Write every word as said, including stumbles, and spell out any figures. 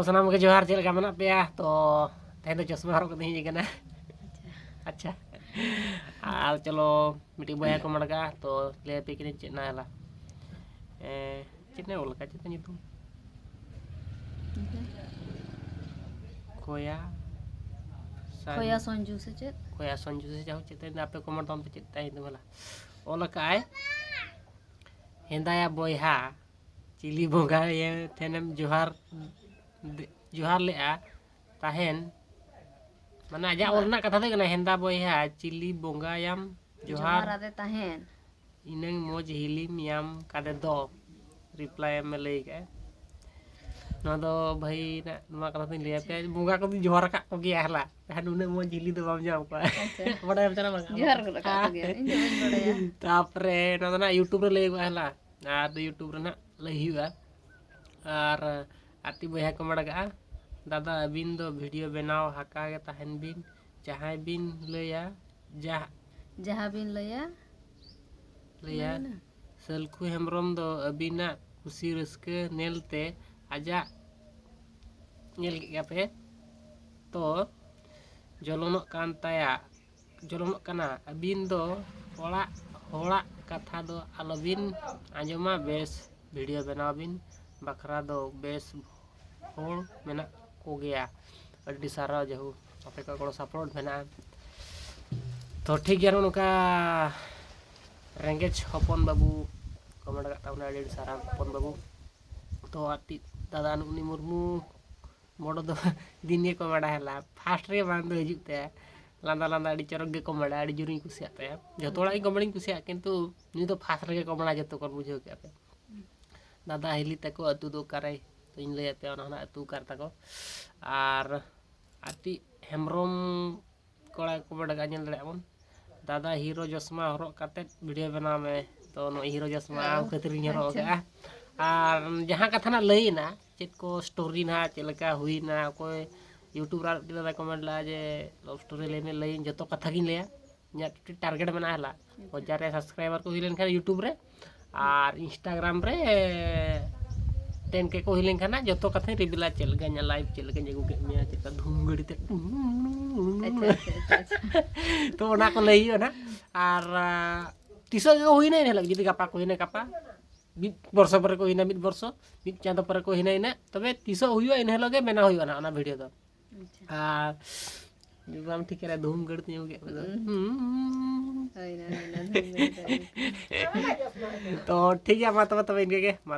ᱥᱟᱱᱟᱢ ᱠᱚᱜᱮ ᱡᱚᱦᱟᱨ, ᱪᱮᱫ ᱞᱮᱠᱟ ᱢᱮᱱᱟᱜ ᱯᱮᱭᱟ? ᱛᱚ ᱛᱮᱦᱮᱧ ᱫᱚ ᱪᱚᱥᱢᱟ ᱦᱚᱨᱚᱜ ᱠᱟᱛᱮ ᱦᱮᱡ ᱟᱠᱟᱱᱟ᱾ ᱟᱪᱪᱷᱟ, ᱟᱨ ᱪᱚᱞᱚ ᱢᱤᱫᱴᱤᱡ ᱵᱚᱭᱦᱟ ᱠᱚ ᱢᱟᱲᱜᱟ, ᱛᱚ ᱞᱟᱹᱭ ᱟᱯᱮ ᱠᱟᱹᱱᱟᱹᱧ ᱪᱮᱫ ᱱᱟ ᱟᱞᱟ᱾ ᱮ, ᱪᱮᱫ ᱱᱟ ᱚᱞ ᱟᱠᱟᱫ, ᱪᱮᱫ ᱛᱟᱭ ᱧᱩᱛᱩᱢ? ᱠᱷᱚᱭᱟ ᱥᱟᱱ- ᱠᱷᱚᱭᱟ ᱥᱚᱧᱡᱩ ᱥᱮ ᱪᱮᱫ? ᱠᱷᱚᱭᱟ ᱥᱚᱧᱡᱩ ᱥᱮ ᱡᱟᱦᱳᱠ, ᱪᱮᱫ ᱛᱟᱭ ᱧᱩᱛᱩᱢ? ᱟᱯᱮ ᱠᱚᱢᱮᱱᱴ ᱛᱟᱵᱚᱱ ᱯᱮ ᱪᱮᱫ ᱛᱟᱭ ᱧᱩᱛᱩᱢ ᱟᱞᱟ᱾ ᱚᱞ ᱟᱠᱟᱫ ᱟᱭ, ᱦᱮᱸᱫᱟᱭᱟ ᱵᱚᱭᱦᱟ, ᱪᱤᱞᱤ ᱵᱚᱸᱜᱟ ᱭᱮ ᱴᱷᱮᱱᱮᱢ ᱡᱚᱦᱟᱨ, ᱡᱚᱦᱟᱨ ᱞᱮᱜᱼᱟ ᱛᱟᱦᱮᱱ? ᱢᱟᱱᱮ ᱟᱡᱟᱜ ᱚᱞ ᱨᱮᱱᱟᱜ ᱠᱟᱛᱷᱟ ᱫᱚ ᱦᱩᱭᱩᱜ ᱠᱟᱱᱟ, ᱦᱮᱸᱫᱟ ᱵᱚᱭᱦᱟ ᱪᱤᱞᱤ ᱵᱚᱸᱜᱟᱭᱟᱢ ᱡᱚᱦᱟᱨ ᱡᱚᱦᱟᱨ ᱟᱫᱮ ᱛᱟᱦᱮᱱ᱾ ᱤᱱᱟᱹᱝ ᱢᱚᱡᱽ ᱦᱤᱞᱤᱢ ᱧᱟᱢ ᱠᱟᱫᱮ ᱫᱚ᱾ ᱨᱤᱯᱞᱟᱭ ᱮᱢ ᱞᱟᱹᱭ ᱠᱟᱜᱼᱟ᱾ ᱱᱚᱣᱟ ᱫᱚ ᱵᱷᱟᱹᱭ ᱱᱟᱜ ᱱᱚᱣᱟ ᱠᱟᱛᱷᱟ ᱫᱚᱧ ᱞᱟᱹᱭ ᱟᱯᱮᱭᱟ, ᱵᱚᱸᱜᱟ ᱠᱚᱫᱚᱧ ᱡᱚᱦᱟᱨ ᱟᱠᱟᱫ ᱠᱚᱜᱮᱭᱟ ᱦᱮᱞᱟ, ᱛᱟᱦᱮᱱ ᱩᱱᱟᱹᱜ ᱢᱚᱡᱽ ᱦᱤᱞᱤ ᱫᱚ ᱵᱟᱢ ᱧᱟᱢ ᱠᱚᱣᱟ᱾ ᱟᱪᱪᱷᱟ᱾ ᱵᱟᱰᱟᱭᱟᱢ ᱠᱟᱱᱟ ᱵᱟᱝ? ᱡᱚᱦᱟᱨ ᱜᱚᱫ ᱟᱠᱟᱫ ᱠᱚᱜᱮᱭᱟ, ᱤᱧ ᱫᱚ ᱵᱟᱹᱧ ᱵᱟᱰᱟᱭᱟ᱾ ᱛᱟᱯᱚᱨᱮ ᱱᱚᱣᱟ ᱫᱚ ᱱᱟᱜ YouTube ᱨᱮ ᱞᱟᱹᱭ ᱦᱩᱭᱩᱜᱼᱟ ᱦᱮᱞᱟ, ᱟᱨ YouTube ᱨᱮ ᱱᱟᱜ ᱞᱟᱹᱭ ᱦᱩᱭᱩᱜᱼᱟ᱾ ᱟᱨ ᱟᱨ ᱛᱤ ᱵᱚᱭᱦᱟ ᱠᱚ ᱢᱟᱲᱜᱟᱜᱼᱟ, ᱫᱟᱫᱟ ᱟᱹᱵᱤᱱ ᱫᱚ ᱵᱷᱤᱰᱤᱭᱳ ᱵᱮᱱᱟᱣ ᱦᱟᱠᱟ ᱜᱮ ᱛᱟᱦᱮᱱ ᱵᱤᱱ, ᱡᱟᱦᱟᱸᱭ ᱵᱤᱱ ᱞᱟᱹᱭᱟ, ᱡᱟᱦᱟᱸ ᱡᱟᱦᱟᱸ ᱵᱤᱱ ᱞᱟᱹᱭᱟ, ᱞᱟᱹᱭᱟ᱾ ᱚᱱᱟ ᱜᱮ ᱱᱟ᱾ ᱥᱟᱹᱞᱠᱷᱩ ᱦᱮᱢᱵᱨᱚᱢ ᱫᱚ ᱟᱹᱵᱤᱱᱟᱜ ᱠᱩᱥᱤ ᱨᱟᱹᱥᱠᱟᱹ ᱧᱮᱞᱛᱮ ᱟᱡᱟᱜ, ᱧᱮᱞ ᱠᱮᱫ ᱜᱮᱭᱟ ᱯᱮ ᱛᱚ, ᱡᱚᱞᱚᱱᱚᱜ ᱠᱟᱱ ᱛᱟᱭᱟ, ᱡᱚᱞᱚᱱᱚᱜ ᱠᱟᱱᱟ᱾ ᱟᱹᱵᱤᱱ ᱫᱚ ᱚᱲᱟᱜ ᱦᱚᱲᱟᱜ ᱠᱟᱛᱷᱟ ᱫᱚ ᱟᱞᱚᱵᱤᱱ ᱟᱸᱡᱚᱢᱟ, ᱵᱮᱥ ᱵᱷᱤᱰᱤᱭᱳ ᱵᱮᱱᱟᱣ ᱵᱤᱱ ᱵᱟᱠᱷᱨᱟ ᱫᱚ ᱵᱮᱥ ᱦᱚᱲ ᱢᱮᱱᱟᱜ ᱠᱚᱜᱮᱭᱟ᱾ ᱟᱹᱰᱤ ᱥᱟᱨᱦᱟᱣ ᱡᱟᱦᱩ, ᱟᱯᱮ ᱠᱚᱣᱟᱜ ᱜᱚᱲᱚ ᱥᱟᱯᱳᱨᱴ ᱢᱮᱱᱟᱜᱼᱟ᱾ ᱛᱚ ᱴᱷᱤᱠ ᱜᱮᱭᱟ, ᱱᱚᱜᱼᱚ ᱱᱚᱝᱠᱟ ᱨᱮᱸᱜᱮᱡ ᱦᱚᱯᱚᱱ ᱵᱟᱹᱵᱩ ᱠᱚᱢᱮᱱᱴ ᱟᱠᱟᱫ ᱛᱟᱵᱚᱱᱟ, ᱟᱹᱰᱤ ᱟᱹᱰᱤ ᱥᱟᱨᱦᱟᱣ ᱦᱚᱯᱚᱱ ᱵᱟᱹᱵᱩ᱾ ᱛᱚ ᱟᱨ ᱛᱤ-, ᱫᱟᱫᱟ ᱱᱩᱜᱱᱤ ᱢᱩᱨᱢᱩ ᱵᱚᱲᱚ ᱫᱚ ᱫᱤᱱ ᱜᱮ ᱠᱚᱢᱮᱰᱟ ᱦᱮᱞᱟ, ᱯᱷᱟᱥᱴ ᱨᱮ ᱵᱟᱝ ᱫᱚ ᱦᱤᱡᱩᱜ ᱛᱟᱭᱟ᱾ ᱞᱟᱸᱫᱟ ᱞᱟᱸᱫᱟ ᱟᱹᱰᱤ ᱪᱚᱨᱚᱠ ᱜᱮ ᱠᱚᱢᱮᱰᱟ, ᱟᱹᱰᱤ ᱡᱳᱨᱤᱧ ᱠᱩᱥᱤᱭᱟᱜ ᱛᱟᱭᱟ᱾ ᱡᱚᱛᱚ ᱦᱚᱲᱟᱜ ᱜᱮ ᱠᱚᱢᱮᱰᱤᱧ ᱠᱩᱥᱤᱭᱟᱜᱼᱟ, ᱠᱤᱱᱛᱩ ᱱᱩᱭ ᱫᱚ ᱯᱷᱟᱥᱴ ᱨᱮᱜᱮ ᱠᱚᱢᱮᱰᱟ, ᱡᱚᱛᱚ ᱠᱚ ᱵᱩᱡᱷᱟᱹᱣ ᱠᱮᱜᱼᱟ ᱯᱮ᱾ ᱫᱟᱫᱟ ᱦᱤᱞᱤ ᱛᱟᱠᱚ ᱟᱹᱛᱩ ᱫᱚ ᱚᱠᱟᱨᱮ? ᱛᱚᱧ ᱞᱟᱹᱭ ᱟᱯᱮᱭᱟ ᱚᱱᱟ ᱦᱚᱸ ᱱᱟᱜ ᱟᱹᱛᱩ ᱚᱠᱟᱨᱮ ᱛᱟᱠᱚ᱾ ᱟᱨ ᱟᱨ ᱛᱤ ᱦᱮᱢᱵᱨᱚᱢ ᱠᱚᱲᱟ ᱠᱚ ᱵᱟᱰᱟᱭ ᱧᱮᱞ ᱫᱟᱲᱮᱭᱟᱜ ᱵᱚᱱ᱾ ᱫᱟᱫᱟ ᱦᱤᱨᱳ ᱪᱚᱥᱢᱟ ᱦᱚᱨᱚᱜ ᱠᱟᱛᱮᱫ ᱵᱷᱤᱰᱤᱭᱳ ᱵᱮᱱᱟᱣ ᱢᱮ᱾ ᱛᱚ ᱱᱚᱜᱼᱚᱭ ᱦᱤᱨᱳ ᱪᱚᱥᱢᱟ ᱟᱢ ᱠᱷᱟᱹᱛᱤᱨ ᱤᱧ ᱦᱚᱨᱚᱜ ᱟᱪᱪᱷᱟ᱾ ᱟᱠᱟᱫᱼᱟ᱾ ᱟᱨ ᱡᱟᱦᱟᱸ ᱠᱟᱛᱷᱟ ᱱᱟᱜ ᱞᱟᱹᱭᱮᱱᱟ, ᱪᱮᱫ ᱠᱚ ᱥᱴᱳᱨᱤ ᱱᱟᱜ ᱪᱮᱫ ᱞᱮᱠᱟ ᱦᱩᱭᱱᱟ, ᱚᱠᱚᱭ ᱭᱩᱴᱩᱵᱽ ᱨᱮ ᱟᱨ ᱢᱤᱫᱴᱮᱱ ᱫᱟᱫᱟ ᱠᱚᱢᱮᱱᱴ ᱞᱮᱫᱼᱟ ᱡᱮ ᱞᱟᱵᱷ ᱥᱴᱳᱨᱤ ᱞᱟᱹᱭ ᱢᱮ, ᱞᱟᱹᱭᱟᱹᱧ ᱡᱚᱛᱚ ᱠᱟᱛᱷᱟ ᱜᱤᱧ ᱞᱟᱹᱭᱟ᱾ ᱤᱧᱟᱹᱜ ᱢᱤᱫᱴᱮᱱ ᱴᱟᱨᱜᱮᱴ ᱢᱮᱱᱟᱜᱼᱟ ᱦᱮᱞᱟ, ᱟᱪᱪᱷᱟ᱾ ᱦᱟᱡᱟᱨ ᱨᱮ ᱥᱟᱵᱥᱠᱨᱟᱭᱵᱟᱨ ᱠᱚ ᱦᱩᱭ ᱞᱮᱱᱠᱷᱟᱱ ᱭᱩᱴᱩᱵᱽ ᱨᱮ ᱟᱨ ᱤᱱᱥᱴᱟᱜᱨᱟᱢ ᱨᱮ ᱴᱮᱱ ᱠᱮ ᱠᱚ ᱦᱩᱭ ᱞᱮᱱᱠᱷᱟᱱ ᱱᱟᱜ ᱡᱚᱛᱚ ᱠᱟᱛᱷᱟᱧ ᱨᱤᱵᱤᱞᱟ, ᱪᱮᱫ ᱞᱮᱠᱟ ᱤᱧᱟᱹᱜ ᱞᱟᱭᱤᱯᱷ, ᱪᱮᱫ ᱞᱮᱠᱟᱧ ᱟᱹᱜᱩ ᱠᱮᱫ ᱢᱮᱭᱟ, ᱪᱮᱫ ᱞᱮᱠᱟ ᱫᱷᱩᱢ ᱜᱟᱹᱰᱤ ᱛᱮ᱾ ᱟᱪᱪᱷᱟ ᱟᱪᱪᱷᱟ ᱟᱪᱪᱷᱟ ᱟᱪᱪᱷᱟ ᱛᱚ ᱚᱱᱟ ᱠᱚ ᱞᱟᱹᱭ ᱦᱩᱭᱩᱜᱼᱟ ᱱᱟᱜ᱾ ᱟᱨ ᱟ, ᱛᱤᱥᱚᱜ ᱜᱮ ᱦᱩᱭᱱᱟ ᱮᱱ ᱦᱤᱞᱳᱜ, ᱡᱩᱫᱤ ᱜᱟᱯᱟ ᱠᱚ ᱦᱩᱭᱱᱟ ᱜᱟᱯᱟ, ᱢᱤᱫ ᱵᱚᱨᱥᱚ ᱯᱚᱨᱮ ᱠᱚ ᱦᱩᱭᱱᱟ ᱢᱤᱫ ᱵᱚᱨᱥᱚ, ᱢᱤᱫ ᱪᱟᱸᱫᱚ ᱯᱚᱨᱮ ᱠᱚ ᱦᱩᱭᱱᱟ ᱤᱱᱟᱹ, ᱛᱚᱵᱮ ᱛᱤᱥᱚᱜ ᱦᱩᱭᱩᱜᱼᱟ ᱮᱱ ᱦᱤᱞᱳᱜ ᱜᱮ ᱵᱮᱱᱟᱣ ᱦᱩᱭᱩᱜᱼᱟ ᱱᱟᱜ ᱚᱱᱟ ᱵᱷᱤᱰᱤᱭᱳ ᱫᱚ᱾ ᱟᱪᱪᱷᱟ ᱟᱨ ᱵᱟᱢ ᱴᱷᱤᱠᱟᱹᱭᱟ ᱫᱷᱩᱢ ᱜᱟᱹᱰᱤ ᱛᱤᱧ ᱟᱹᱜᱩ ᱠᱮᱫ ᱢᱮ ᱫᱚ᱾ ᱦᱩᱸ᱾ ᱦᱩᱭᱱᱟ ᱦᱩᱭᱱᱟ ᱫᱷᱩᱢ ᱜᱟᱹᱰᱤ ᱫᱚ ᱟᱹᱜᱩ ᱠᱮᱫ᱾ ᱛᱚ ᱴᱷᱤᱠ ᱜᱮᱭᱟ, ᱢᱟ ᱛᱚᱵᱮ, ᱛᱚᱵᱮ ᱤᱱᱠᱟᱹ ᱜᱮ, ᱢᱟ